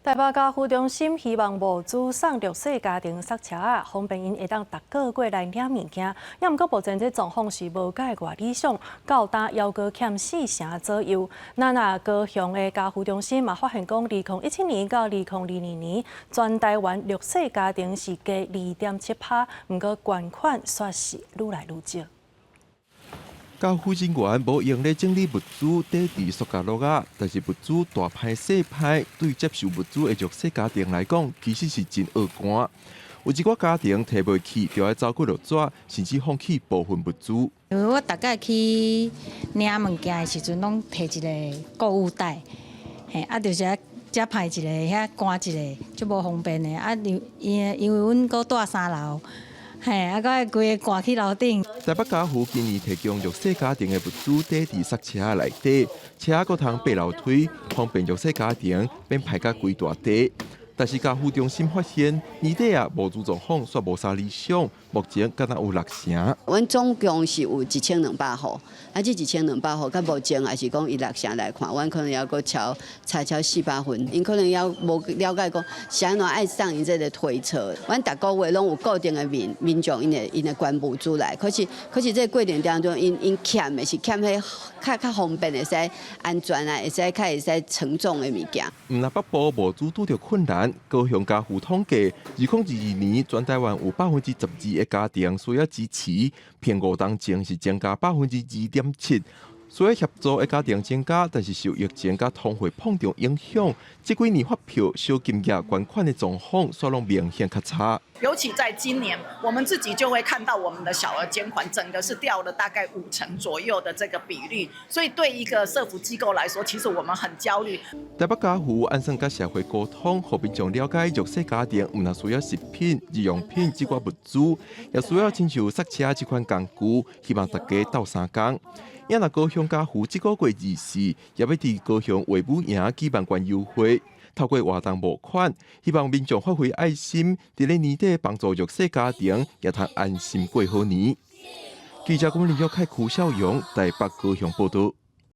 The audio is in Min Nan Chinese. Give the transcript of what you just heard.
台北家扶中心希望募資送弱勢家庭捒車仔，方便𪜶會當逐個月來領物件。也毋過目前這狀況是無蓋偌理想，到今猶閣欠四成左右。咱啊高雄的家扶中心嘛發現講，2017年到2022年，全台灣弱勢家庭是加2.7%，毋過捐款煞是愈來愈少。家扶人員無閒咧整理物資，疊佇塑膠簍仔，但是物資大歹細歹，對接受物資的弱勢家庭來講，其實是真惡寒。有一寡家庭提袂起，就愛走幾落紙，甚至放棄部分物資。因為我逐擺去領物件的時陣，攏提一個購物袋，嘿，啊，就是愛遮歹一个，遐寒一个，足無方便的。啊，因為阮閣蹛三樓。嘿，啊，閣愛規个寒去樓頂。台北家扶今年提供弱勢家庭的物資疊佇捒車內底，車閣通爬樓梯，方便弱勢家庭免排甲規大塊。但是家扶中心發現，年底啊募資狀況煞無啥理想，目前敢若有六成。阮總共是有1200戶，啊，這1200戶，佮目前也是講以六成來看，阮可能猶閣超差超四百份，𪜶可能猶無了解講是按怎愛送𪜶這个推車。阮逐個月攏有固定的民眾，𪜶會捐物資來，可是這個過程當中，𪜶欠的是欠彼較較方便，會使安全啊，會使較會使承重的物件。毋但北部募資拄著困難。高雄家扶統計，2022年全台灣有12%的家庭需要支持，比5冬前是增加2.7%。需要協助的家庭增加，但是受疫情佮通貨膨脹影響，這幾年發票小金額捐款的狀況，煞攏明顯較差。尤其在今年，我們自己就會看到我們的小額捐款，整個是掉了大概五成左右的這個比率，所以對一個社福機構來說，其實我們很焦慮。台北家扶按算佮社會溝通，予民眾了解弱勢家庭毋但需要食品、日用品這寡物資，也需要親像捒車這款工具，希望大家鬥相共。也若高雄家扶這個月24，也欲佇高雄衛武營舉辦園遊會，透過活動募款，希望民眾發揮愛心，佇咧年底幫助弱勢家庭，也通安心過好年。記者郭林玉凱、柯孝勇台北高雄報道。